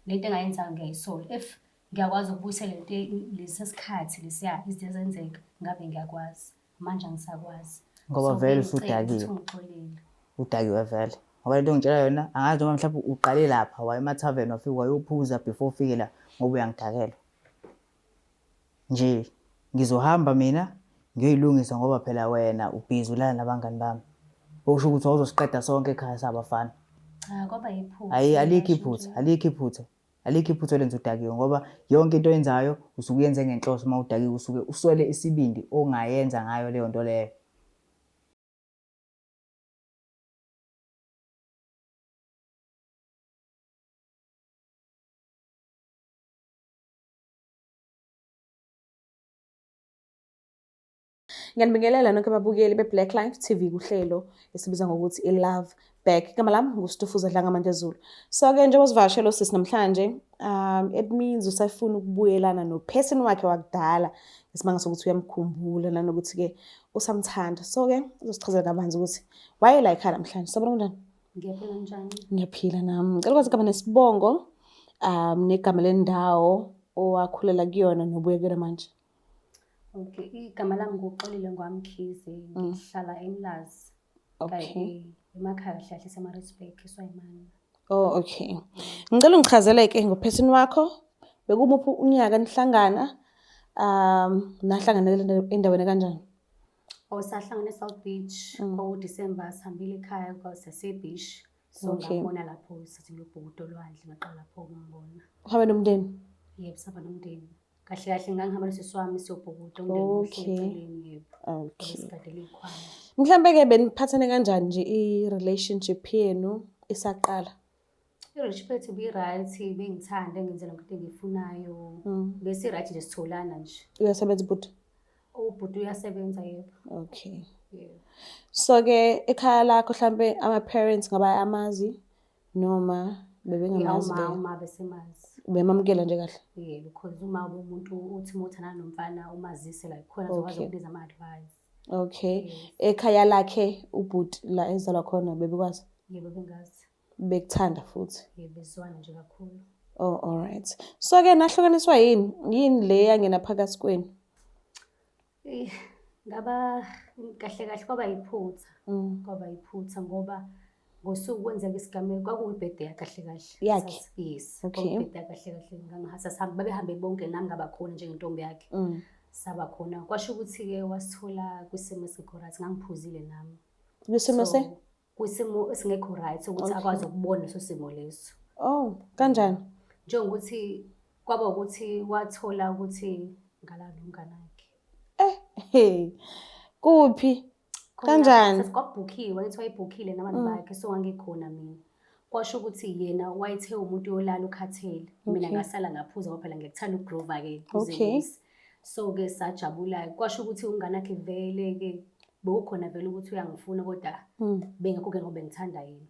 Lento engayenzayo ngiyayisola. If ngiyakwazi ukubuyisela lento lesi sikhathi lesiya izinto ezenzeka ngabe ngiyakwazi. Manje angisakwazi. Ngoba So, vele bengicela usudakiwe. ukuthi ungixolele. Udakiwe vele. Ngoba lento ongitshela yona angazi noma mhlawumbe uqale lapha waya emathaveni wafika wayophuza before ufike la ngoba uyangidakelwa. Nje ngizohamba mina ngiyoyilungisa ngoba phela wena ubhizi ulala nabangani bami. Okusho ukuthi wawuzosiqeda sonke ekhaya sabafana. Cha kwaba yiphutha. Ayi alikho ngisho iphutha, nje. alikho iphutha. Alikho iphutha olenza udakiwe ngoba yonke into oyenzayo usuke uyenze ngenhloso uma udakiwe usuke uswele isibindi ongayenza ngayo leyo nto leyo. Ngiyanibingelela nonke ababukeli be-Black Life TV kuhlelo esibiza ngokuthi i-Love Back. Igama lami nguStufuza Dlangamandezulu. So-ke njengoba sivakashele usisi namhlanje, it means usafuna ukubuyelana no-person wakhe wakudala ngesimanga sokuthi uyamkhumbula nanokuthi-ke usamthanda. So-ke uzosichazela kabanzi ukuthi wayela ekhaya namhlanje. Sabona kunjani? Ngiyaphila njani? Ngiyaphila nami. Ngicela ukwazi igama nesibongo, negama lendawo owakhulela kuyona nobuya kuyona manje. Okay, igama lami nguXolile ngwaMkhize, ngihlala eMlazi. Okay. Emakhaya kahle kahle eseMaritzburg, eSwayimane. Oh, okay. Ngicela ungichazele ke ngophesini wakho. Bekumuphi unyaka nihlangana? Nahlangana endaweni kanjani? Oh, sahlangana eSouth Beach, kwaku-December, sihambile ekhaya kwasase-beach. So ngambona lapho sithi ngiyobhukuda olwandle, ngaqala lapho ukumbona. Uhambe nomndeni? Yebo, sihamba nomndeni. Kahle kahle ngangihamba nosisi wami siyobhukuda umndeni uhleli eceleni yebo. Sigadele ikhwaya. Mhlambe-ke beniphathane kanjani nje i-relationship yenu isaqala? I-relationship yethu ibi-right, bengithanda ngenzela yonke into engiyifunayo. Besi-right nje sitholana nje. Uyasebenza ubhuti? Ubhuti uyasebenza yebo. Okay. Yebo. So-ke ekhaya lakho mhlambe ama-parents ngaba amazi noma bebengamazi Uma vele? uma besemazi. Bemamukela nje kahle? Yebo, because uma umuntu uthi uma uthandana nomfana umazise la khona azokwazi ukunikeza ama-advice. Okay. Yes. Ekhaya lakhe ubhuti la ezalwa khona bebekwazi? Yebo bengazi. Bekuthanda futhi? Yebo, bezwana nje kakhulu. Oh, all right. So-ke nahlukaniswa yini? Yini le yangena phakathi kwenu? Eh, ngaba kahle kahle kwaba yiphutha. Kwaba yiphutha ngoba ngosuku kwenzeka isigameko kwakuyibhede yakhe kahle kahle. Yakhe? Yes. Okay. Kwakuyibhede yakhe kahle kahle. Ngangihasa babehambe bonke nami ngaba khona njengentombi yakhe. Saba khona. Kwasho ukuthi-ke wasithola kwisimo esingekho right, ngangiphuzile nami. Kwisimo se? So, kwisimo esingekho right ukuthi akwazi ukubona leso simo leso. Oh, kanjani? Njengokuthi kwaba ukuthi wathola ukuthi ngalala nomngane wakhe. Hey. Kuphi? Kanjani? Kwabhukhiwe, ngithi wayebhukhile nabantu bakhe, so ngangikhona mina. Kwasho ukuthi yena wayethe umuntu uyolala ukhathele. Mina ngasala ngaphuza ngoba phela ngiyakuthanda ukugrova-ke kuze kuse. So-ke sajabula. Kwasho ukuthi umngane wakhe vele-ke bekukhona vele ukuthi uyangifuna kodwa bengekho-ke ngoba bengithanda yena.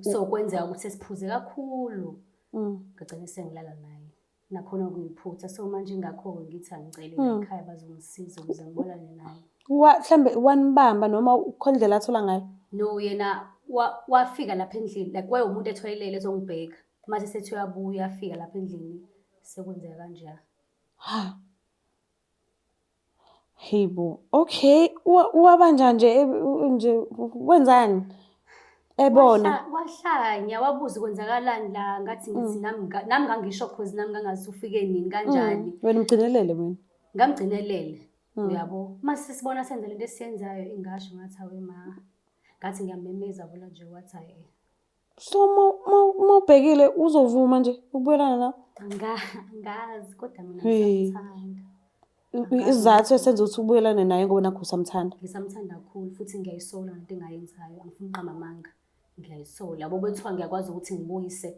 So kwenzeka ukuthi sesiphuze kakhulu. Ngagcina sengilala naye. Nakhona kuyiphutha. So manje ingakho-ke ngithi angicele la ekhaya bazongisiza ukuze ngibonane naye. Mhlambe wanibamba noma ukhona indlela athola ngayo? No, yena wafika lapha endlini, like wayewumuntu ethoyilele ezongibheka. Mase sethi uyabuya afika lapha endlini sekwenzeka kanjalo. Ha. Hey bo. Okay, wabanjani nje nje wenzani? Ebona. Wahlanya wabuza kwenzakalani la ngathi ngithi nami ngangisho cause nami ngangazi ufike nini kanjani. Wena umgcinelele wena. Ngamgcinelele. Uyabo. Mase sibona senza lento esiyenzayo ingasho ngathi awe ma. Ngathi ngiyamemeza bona nje wathi hayi. So uma ubhekile uzovuma nje ukubuyelana nawe? Angazi kodwa mina ngisamthanda. Isizathu esenza ukuthi ubuyelane naye ngoba nakho usamthanda. Ngisamthanda kakhulu futhi ngiyayisola ngento engayenzayo, angifuni ukuqamba amanga. Ngiyayisola. Yabo bethiwa ngiyakwazi ukuthi ngibuyise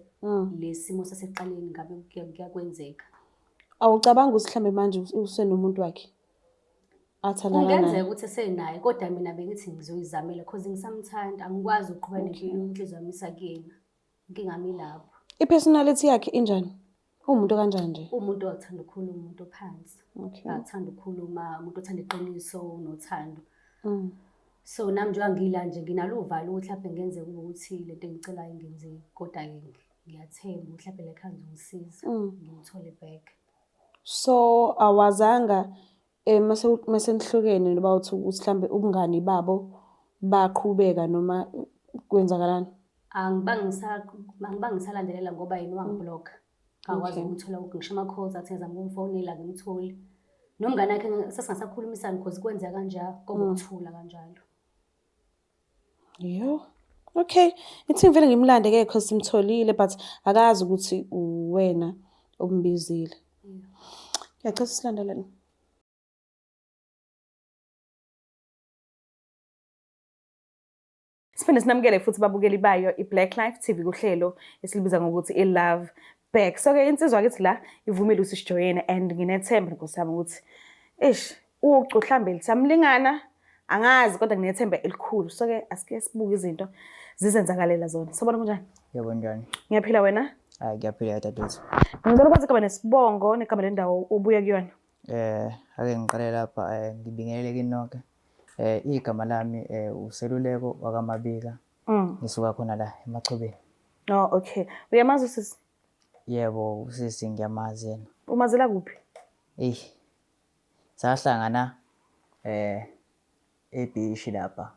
lesimo sasekuqaleni ngabe kuyakwenzeka. Awucabangi ukuthi mhlambe manje usenomuntu wakhe? Athandana naye. Kungenzeka ukuthi esenaye kodwa mina bengithi ngizoyizamela cause ngisamthanda, angikwazi ukuqhubeka nempilo inhliziyo yami isakuyena. Inkinga yami ilapho. I-personality yakhe injani? Uwumuntu kanjani nje? Uwumuntu othanda ukukhuluma, umuntu ophansi. Akathanda ukukhuluma, umuntu othanda iqiniso, unothando. So nami njengoba ngila nje nginalo uvalo ukuthi lapho ngenzeka kube ukuthi lento engicelayo ingenzeki kodwa-ke Ngiyathemba mhlawumbe le khanda ungisiza ngimthole back. So awazanga eh mase mase nihlukene noba uthi ukuthi mhlambe ubungani babo baqhubeka noma kwenzakalani? Angibange ngisalandelela ngoba yena wangiblock. Ngakwazi ukumthola ngisho ama-calls athi ngizama ukumfonela angimtholi. Nomngane wakhe sasingasakhulumisani because kwenzeka kanjalo, kokuthula kanjalo. Yo. Okay. Ithi ngivele ngimlande ke because simtholile but akazi ukuthi uwena ombizile. Ngiyacela silandelane. Siphinde sinamukele futhi babukeli bayo i-Black Life TV kuhlelo esilibiza ngokuthi i-Love Back. So-ke insizwa kithi la ivumile ukuthi sijoyine and nginethemba nkosi yami ukuthi eish ucu mhlambe lisamlingana angazi kodwa nginethemba elikhulu. So-ke asike sibuke izinto zizenzakalela zona. Sabona kunjani? Yebo njani? Ngiyaphila wena? Hayi ngiyaphila dadewethu. Ngicela ukwazi igama nesibongo negama lendawo obuya kuyona. Ake ngiqale lapha ngibingelele kini nonke. Igama lami uSeluleko wakaMabika. Ngisuka khona la eMachobeni. Oh okay. Uyamazi usisi? Yebo, usisi ngiyamazi yena. Umazela kuphi? Eyi. Sahlangana ebhishi lapha.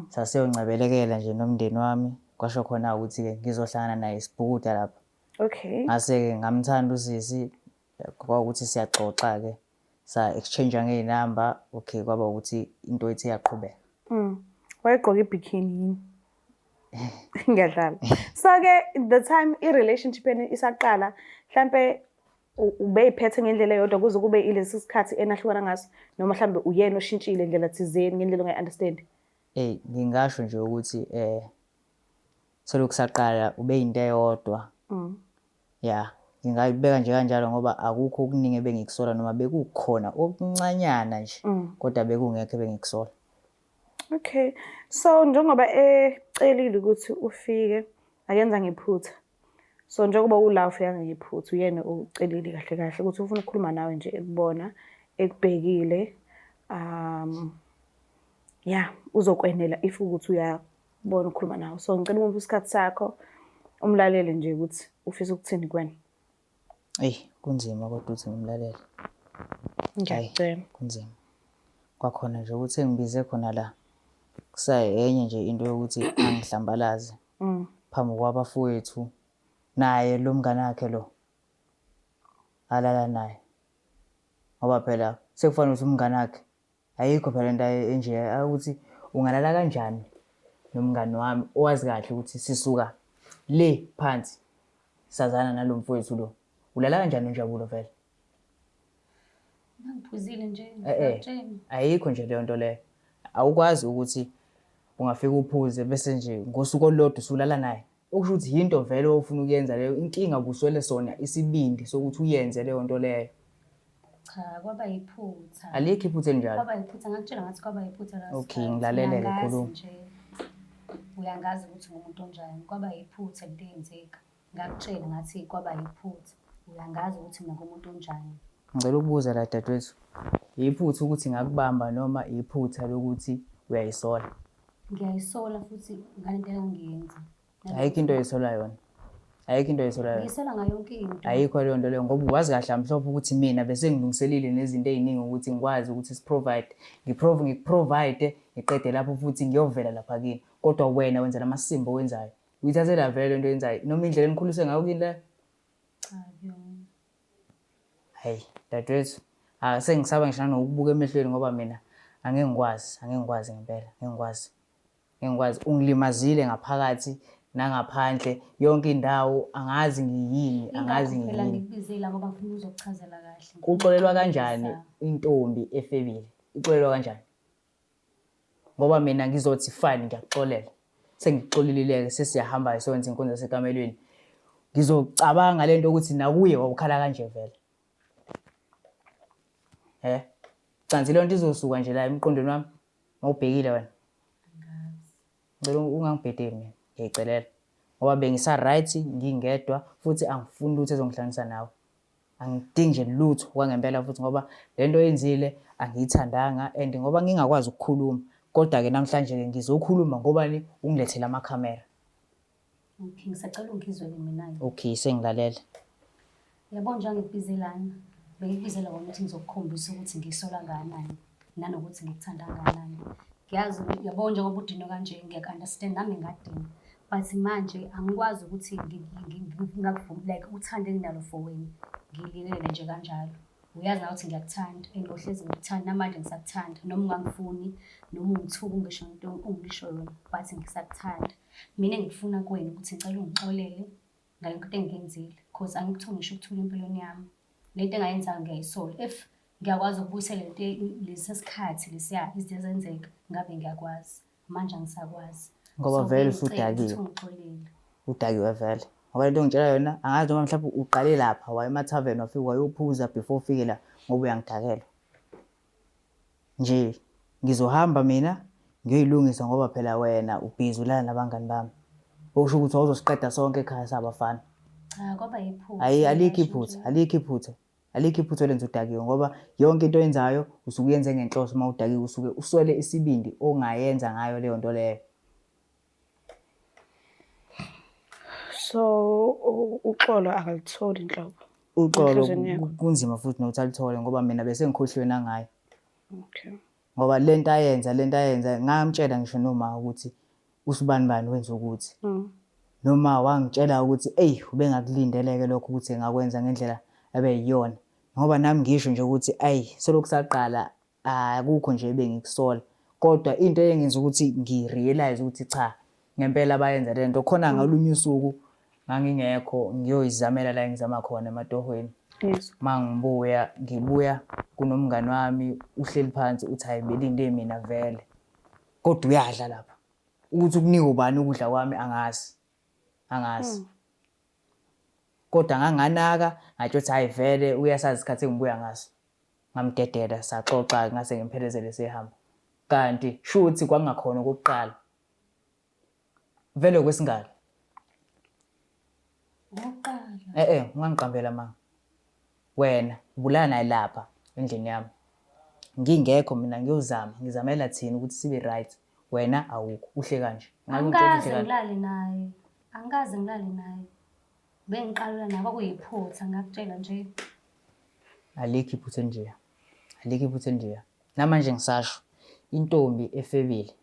Sasiyoncebelekela nje nomndeni wami. Kwasho khona ukuthi-ke ngizohlangana naye sibhukuda lapha. Okay. Ngase-ke ngamthanda usisi kwawukuthi siyaxoxa-ke sa-exchange ngey'namba okay kwaba ukuthi into ethe yaqhubeka. Wayegqoke ibikini yini? Ngiyadlala. So-ke the time i-relationship yenu isaqala mhlampe ubeyiphethe ngendlela eyodwa kuze kube ilesi sikhathi enahlukana ngaso noma mhlambe uyena oshintshile ndlela thizeni ngendlela ongayi-understand? Eyi ngingasho nje ukuthi selokhu saqala ubeyinto eyodwa. Ya, ngingayibeka nje kanjalo ngoba akukho okuningi ebengikusola noma bekukhona okuncanyana nje kodwa bekungekho ebengikusola. Okay. So njengoba ecelile ukuthi ufike akenza ngephutha. So njengoba ula ufika ngephutha uyena ocelile kahle kahle ukuthi ufuna ukukhuluma nawe nje ekubona ekubhekile. Yeah, uzokwenela if ukuthi uyabona ukukhuluma nawe. So ngicela umuphe isikhathi sakho umlalele nje ukuthi ufisa ukuthini kuwena. Eyi kunzima kodwa ukuthi ngimlalele. Ngiyacela. Kunzima. Kwakhona nje ukuthi engibize khona la kusayenye nje into yokuthi angihlambalaze phambi kwabafowethu naye lo mngane wakhe lo alala naye. Ngoba phela sekufanele ukuthi umngane wakhe ayikho phela into enje ukuthi ungalala kanjani nomngani wami owazi kahle ukuthi sisuka le phansi sazana nalo mfowethu lo. Ulala kanjani uNjabulo vele? Ngiphuzile nje, ngiyakutshela. Ayikho nje leyo nto leyo. Awukwazi ukuthi ungafika uphuze bese nje ngosuku olulodwa usulala naye. Okusho ukuthi yinto vele ofuna ukuyenza leyo. Inkinga ubuswele sona isibindi sokuthi uyenze leyo nto leyo. Cha, kwaba yiphutha. Alikho iphutha elinjalo. Kwaba yiphutha, ngakutshela ngathi kwaba yiphutha last Okay, ngilalele-ke, Uyangazi khuluma. nje. Uyangazi ukuthi ngumuntu onjani. Kwaba yiphutha lento eyenzeka. Ngakutshela ngathi kwaba yiphutha. Uyangazi ukuthi mina ngumuntu onjani. Ngicela ukubuza la dadewethu. Iphutha ukuthi ngakubamba noma iphutha lokuthi uyayisola? Ngiyayisola futhi ngalento engangiyenza. Ayikho into oyisola yona. Ayikho into oyisola yona. Ngiyisola ngayo yonke into. Ayikho leyo nto leyo ngoba wazi kahle amhlophe ukuthi mina bese ngilungiselile nezinto ey'ningi ukuthi ngikwazi ukuthi si-provide, ngikuprovide ngiqede lapho futhi ngiyovela lapha kini. Kodwa wena wenza lamasimba owenzayo. Uyithathela vele lento oyenzayo noma indlela enikhulise ngayo kini leyo? Cha kuyona. Hayi dadewethu, ah sengisaba ngisho nanokukubuka emehlweni ngoba mina angeke ngikwazi, angeke ngikwazi ngempela, angeke ngikwazi. Ngeke ngikwazi. Ungilimazile ngaphakathi nangaphandle yonke indawo angazi ngiyini, angazi Ingakho phela ngiyini. ngikubizile ngoba ngifuna uzokuchazela kahle. Kuxolelwa kanjani intombi efebile? Ixolelwa kanjani? Ngoba mina ngizothi fine ngiyakuxolela. Sengikuxolelile-ke sesiyahamba-ke siyokwenza inkonzo yasekamelweni. Ngizocabanga lento ukuthi nakuye wawukhala kanje vele. He? Cansi leyo nto izosuka nje la emqondweni wami mawubhekile wena. Ngicela ungangibhedeli mina, ngiyayicelela. Ngoba bengisa-right ngingedwa futhi angifuni lutho ezongihlanganisa nawe. Angidingi nje lutho kwangempela futhi ngoba le nto oyenzile angiyithandanga and ngoba ngingakwazi ukukhuluma kodwa-ke namhlanje-ke ngizokhuluma ngobani ungilethele amakhamera. Okay, ngisacela ungizwe-ke mina-ke. Okay, sengilalela. Yabo nje angikubizelana. Bengikubizela kona ukuthi ngizokukhombisa ukuthi ngisola kangakanani nanokuthi ngikuthanda kangakanani. Ngiyazi yabo njengoba udinwe kanje ngiyaku-understand nami ngingadinwa. But manje angikwazi ukuthi ngingakuvumi like uthando enginalo for wena ngililele nje kanjalo. Uyazi nawe ukuthi ngiyakuthanda and ngohlezi ngikuthanda namanje ngisakuthanda noma ungangifuni noma ungithuka ungisho into ongisho yona but ngisakuthanda. Mina engikufuna kuwena ukuthi ngicela ungixolele ngale nto engiyenzile cause angikutholi ngisho ukuthula empilweni yami. Le nto engayenzayo ngiyayisola. If ngiyakwazi ukubuyisela lento lesi sikhathi lesiya izinto ezenzeka ngabe ngiyakwazi. Manje angisakwazi. Ngoba So, vele bengicela usudakiwe. ukuthi ungixolele. Udakiwe vele. Ngoba lento ongitshela yona angazi noma mhlawumbe uqale lapha waya emathaveni wafika wayophuza before ufike la ngoba uyangidakelwa. Nje ngizohamba mina ngiyoyilungisa ngoba phela wena ubhizi ulala nabangani bami. Okusho ukuthi wawuzosiqeda sonke ekhaya sabafana. Cha kwaba yiphutha. Ayi alikho ngisho iphutha, nje. alikho iphutha. Alikho iphutha olenza udakiwe ngoba yonke into oyenzayo usuke uyenze ngenhloso uma udakiwe usuke uswele isibindi ongayenza ngayo leyo nto leyo. So uxolo akalitholi nhlobo. Uxolo Enhliziyweni yakho. kunzima futhi nokuthi alithole ngoba mina bese ngikhohliwe nangaye. Okay. Ngoba lento ayenza lento ayenza ngamtshela ngisho noma ukuthi usibani bani wenza ukuthi. Noma wangitshela ukuthi eyi ubengakulindeleke lokho ukuthi engakwenza ngendlela ebeyiyona. Ngoba nami ngisho nje ukuthi ayi selokhu saqala akukho nje ebengikusola. Kodwa into eyengenza ukuthi ngi-realise ukuthi cha ngempela bayenza le nto khona ngolunye usuku ngangingekho ngiyoyizamela la engizama khona ematohweni. Yes. Mangibuya ngibuya kunomngani wami uhleli phansi uthi hayi belinde mina vele. Kodwa uyadla lapha. Ukuthi ukunika ubani ukudla kwami angazi. Angazi. Kodwa nganganaka ngatsho ukuthi hayi vele uyasazi isikhathi engibuya ngaso. Ngamdedela saxoxa ngase ngimphelezele sehamba. Kanti shuthi kwakungakhona okokuqala. Vele kwesingaki? Okokuqala. Eh eh ungangiqambela amanga. Wena ubulala naye lapha endlini yami. Ngingekho mina ngiyozama ngizamela thina ukuthi sibe right. Wena awukho uhle kanje. Ngabe ungitshela Angikaze uhle kanje. ngilale naye. Angikaze ngilale naye. Bengiqalula naye kwakuyiphutha ngakutshela nje. Alikho iphutha elinjeya. Alikho iphutha elinjeya. Namanje ngisasho intombi efebile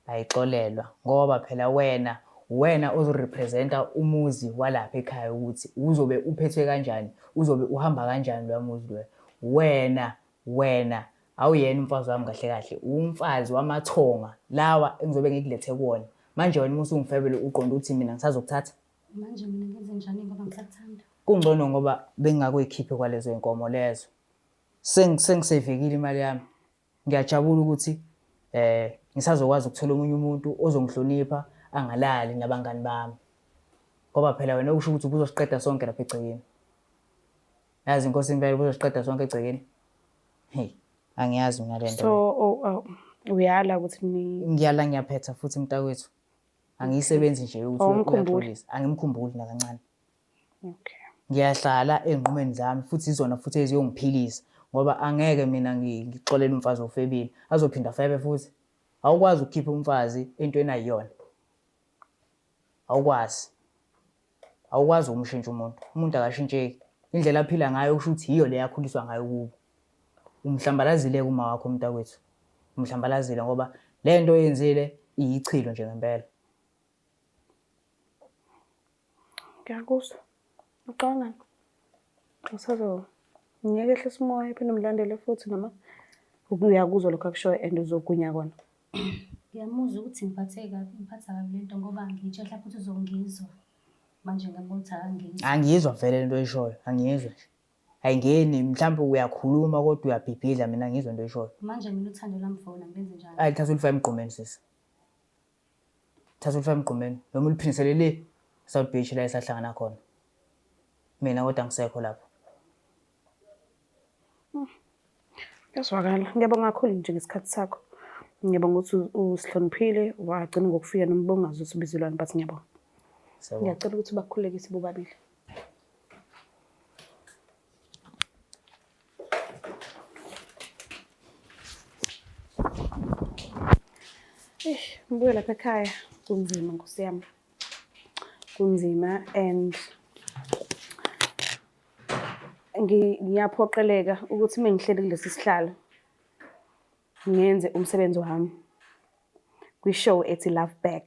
ayixolelwa ngoba phela wena uwena ozorepresenta umuzi walapha ekhaya ukuthi uzobe uphethwe kanjani, uzobe uhamba kanjani loya muzi loya. Wena wena awuyena umfazi wami kahle kahle, uwumfazi wamathonga lawa engizobe ngikulethe kuwona. Manje wena uma usungifebele uqonde ukuthi mina ngisazokuthatha? Manje mina ngenze njani ngoba ngisakuthanda? Kungcono ngoba bengingakuyikhiphi kwalezo zinkomo lezo. Sengisevekile imali yami. Ngiyajabula ukuthi eh ngisazokwazi ukuthola omunye umuntu ozongihlonipha angalali nabangani bami. Ngoba phela wena usho ukuthi ubuzosiqeda sonke lapha egcekeni. Yazi inkosi impela ubuzosiqeda sonke egcekeni. Hey, angiyazi mina lento. So oh, oh, uyala ukuthi ni Ngiyala ngiyaphetha futhi mntakwethu. Angiyisebenzi nje ukuthi Awumkhumbuli? uyaxolisa. Angimkhumbuli nakancane. Okay. Ngiyahlala ey'nqumeni zami futhi izona futhi eziyongiphilisa ngoba angeke mina ngixolele umfazi ofebile azophinda afebe futhi. Awukwazi ukukhipha umfazi entweni ayiyona. Awukwazi. Awukwazi ukumshintsha umuntu. Umuntu akashintsheki. Indlela aphila ngayo kusho ukuthi yiyo le akhuliswa ngayo kubo. Umhlambalazile-ke uma wakho mntakwethu. Umhlambalazile ngoba le nto oyenzile iyichilo nje ngempela. Ngiyakuzwa. Ucabangani? Usazo ngeke ehlise umoya phinde umlandele futhi noma uyakuzwa lokho akushoyo and uzogunya kona. Ngiyamuzwa ukuthi ngiphathe kabi, ngiphatha kabi lento ngoba ngitshela mhlawumbe ukuthi uzongizwa. Manje ngiyabona ukuthi akangizwa. Angiyizwa vele lento oyishoyo, angiyizwa nje. Ayingeni, mhlawumbe uyakhuluma kodwa uyabhibhidla mina angiyizwa into oyishoyo. Manje mina uthando lwami for wena ngilenze njani? Ayi thatha ulifake emgqomeni sisi. Thatha ulifake emgqomeni noma uliphindisele le South Beach la esahlangana khona. Mina kodwa angisekho lapho. Kuyazwakala. Ngiyabonga kakhulu nje ngesikhathi sakho. Ngiyabonga ukuthi usihloniphile wagcina ngokufika noma ubungazi ukuthi ubizelwani but ngiyabonga. Siyabonga. Ngiyacela ukuthi bakukhulekise bobabili. Eish, ngibuye lapha ekhaya kunzima Nkosi yami. Kunzima and ngiyaphoqeleka ukuthi uma ngihleli kulesi sihlalo ngenze umsebenzi wami kwi-show ethi Love Back.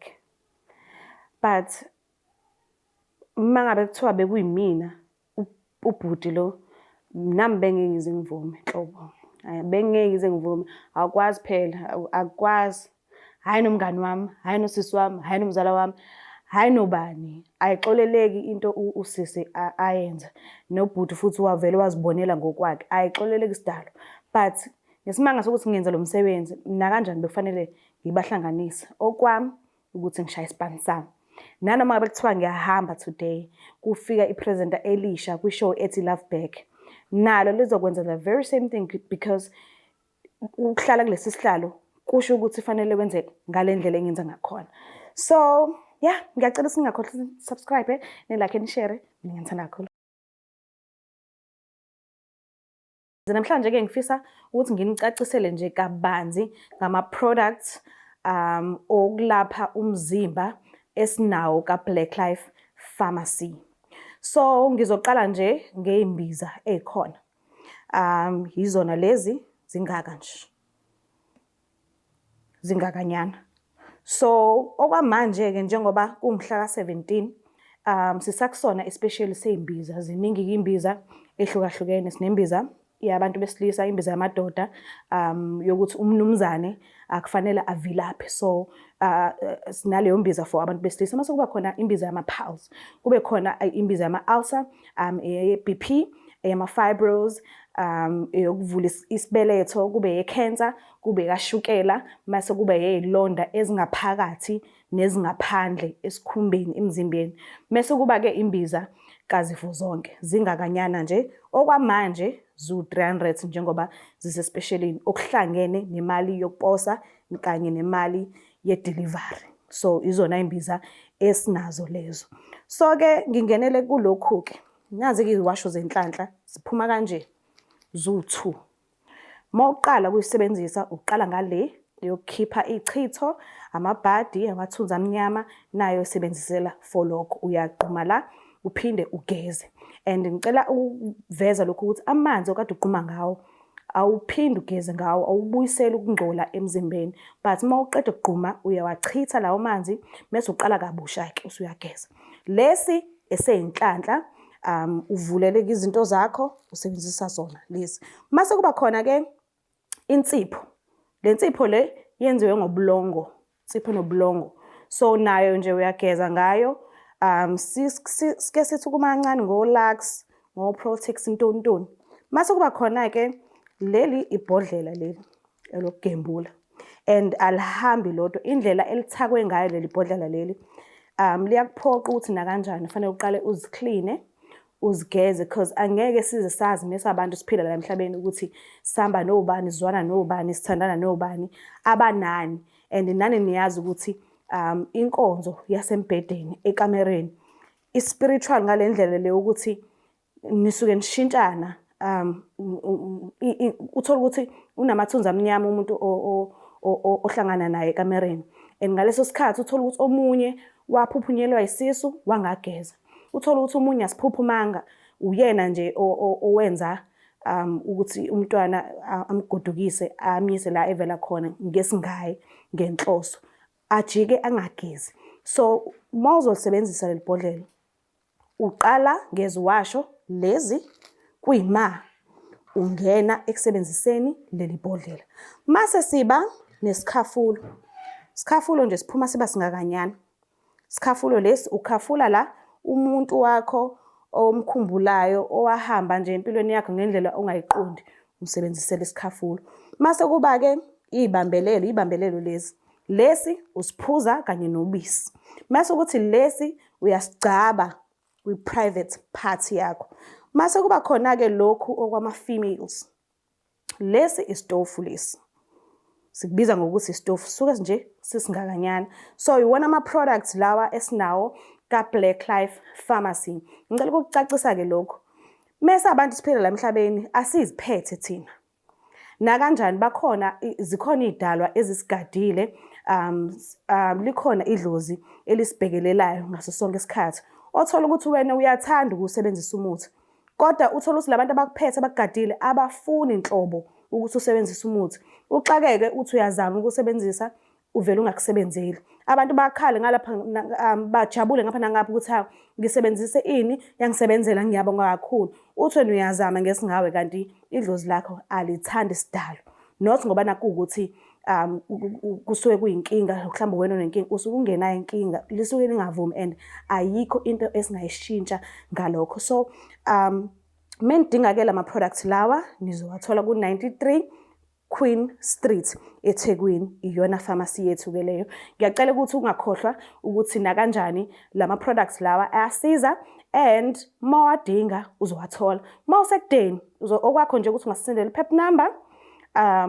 But uma ngabe kuthiwa bekuyimina ubhuti lo nami bengeke ngize ngivume nhlobo. Bengeke ngize ngivume. Awukwazi phela, akukwazi. Hhayi nomngani wami, hhayi nosisi wami, hhayi nomzala wami, hhayi nobani. Ayixoleleki into usisi ayenza. Nobhuti futhi wavele wazibonela ngokwakhe. Ayixoleleki sidalo. But ngesimanga sokuthi ngenza lo msebenzi, nakanjani bekufanele ngibahlanganise. Okwami ukuthi ngishaye isipani sami. Nanoma ngabe kuthiwa ngiyahamba today, kufika i-presenter elisha kwi-show ethi Love Back, nalo lizokwenza the very same thing because ukuhlala kulesi sihlalo kusho ukuthi fanele wenze ngale ndlela engenza ngakhona. So, yeah, ngiyacela singakhohlwa subscribe, ni-like, ni-share. Mina ngiyanithanda kakhulu. Namhlanje-ke ngifisa ukuthi nginicacisele nje kabanzi ngama-products okulapha umzimba esinawo ka-Black Life Pharmacy. So ngizoqala nje ngey'mbiza ey'khona. Yizona lezi zingaka nje. Zingakanyana. So okwamanje-ke njengoba kuwumhla ka-17 sisakusona especially sey'mbiza, ziningi-ke iy'mbiza ey'hlukahlukene. Sinembiza yabantu besilisa, imbiza yamadoda yokuthi umnumzane akufanele avilaphe. So sinaleyo mbiza for abantu besilisa. Mase kuba khona imbiza yama-piles, kube khona imbiza yama-ulcer, eye-BP, eyama-fibros, eyokuvula isibeletho, kube eye-cancer, kube kashukela, mase kube eyey'londa ezingaphakathi nezingaphandle esikhumbeni emzimbeni. Mese kuba-ke imbiza kazifo zonke, zingakanyana nje. Okwamanje ziwu-300 njengoba zisesipeshelini, okuhlangene nemali yokuposa kanye nemali ye-delivery. So izona imbiza esinazo lezo. So-ke ngingenele kulokhu-ke, nazi-ke iziwasho zenhlanhla ziphuma kanje ziwu-2. Uma uqala ukuyisebenzisa uqala ngale yokukhipha ichitho, amabhadi, amathunzi amnyama, nayo isebenzisela for lokho. Uyagquma la uphinde ugeze. And ngicela ukuveza lokhu ukuthi amanzi okade ugquma ngawo awuphinde ugeze ngawo, awubuyiseli ukungcola emzimbeni. But uma uqeda ukugquma uyawachitha lawo manzi mese uqala kabusha-ke usuyageza. Lesi eseyinhlanhla uvuleleke izinto zakho usebenzisa zona lezi. Mase kuba khona ke insipho. Le nsipho le yenziwe ngobulongo, insipho enobulongo. So nayo nje uyageza ngayo. Sike sithi ukuma kancane ngo-Lux, ngo-Protex ntontoni. Mase kuba khona ke leli ibhodlela leli elokugembula and alihambi lodwa. Indlela elithakwe ngayo leli bhodlela leli liyakuphoqa ukuthi nakanjani kufanele uqale uzikline, uzigeze, because angeke size sazi mese abantu siphila la emhlabeni ukuthi sihamba nobani, sizwana nobani, sithandana nobani, abanani. And nani niyazi ukuthi inkonzo yasembhedeni ekamereni i-spiritual ngale ndlela le ukuthi nisuke nishintshana. Uthola ukuthi unamathunzi amnyama umuntu ohlangana naye ekamereni, and ngaleso sikhathi uthola ukuthi omunye waphuphunyelwa isisu wangageza, uthola ukuthi omunye asiphuphumanga, uyena nje owenza ukuthi umntwana amgodukise amyise la evela khona ngesingaye ngenhloso, ajike angagezi. So uma uzolisebenzisa leli bhodlela uqala ngeziwasho lezi kuyima ungena ekusebenziseni leli bhodlela. Mase siba nesikhafulo. Sikhafulo nje siphuma siba singakanyana. Sikhafulo lesi ukhafula la umuntu wakho omkhumbulayo owahamba nje empilweni yakho ngendlela ongayiqondi, umsebenzisele isikhafulo. Mase kuba-ke iy'bambelelo, iy'bambelelo lezi. Lesi usiphuza kanye nobisi. Mase kuthi lesi uyasigcaba kwi-private part yakho. Mase kuba khona-ke lokhu okwama-females. Lesi isitofu lesi. Sikubiza ngokuthi isitofu, suke nje sisingakanyana. So iwona ama-products lawa esinawo ka-Black Life Pharmacy. Ngicela ukukucacisa-ke lokhu. Mese abantu siphila la emhlabeni asiziphethe thina. Nakanjani bakhona, zikhona iy'dalwa ezisigadile, likhona idlozi elisibhekelelayo ngaso sonke isikhathi. Othola ukuthi wena uyathanda ukuwusebenzisa umuthi, kodwa uthole ukuthi labantu abakuphethe abakugadile abafuni nhlobo ukuthi usebenzise umuthi. Uxakeke uthi uyazama ukusebenzisa uvele ungakusebenzeli. Abantu bakhale ngalapha bajabule ngapha nangapha ukuthi hawu ngisebenzise ini yangisebenzela ngiyabonga kakhulu. Uthi wena uyazama ngesingawe kanti idlozi lakho alithandi sidalo. Not ngoba nakhu ukuthi kusuke kuyinkinga mhlawumbe wena unenkinga usuke ungenayo inkinga lisuke lingavumi and ayikho into esingayishintsha ngalokho. So menidinga-ke lama products lawa nizowathola ku-93 Queen Street eThekwini iyona pharmacy yethu ke leyo. Ngiyacela ukuthi ungakhohlwa ukuthi nakanjani lama products lawa ayasiza and mawadinga uzowathola. Mawusekudeni okwakho nje ukuthi ungasisendela i-pep number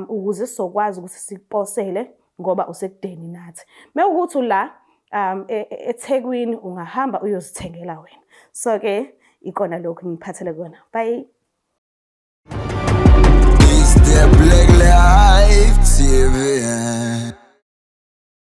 ukuze sizokwazi ukuthi sikuposele ngoba usekudeni nathi. Mewukuthi la eThekwini ungahamba uyozithengela wena. So ke ikona lokhu ngiphathele kona. Bye. It's the Black Life TV.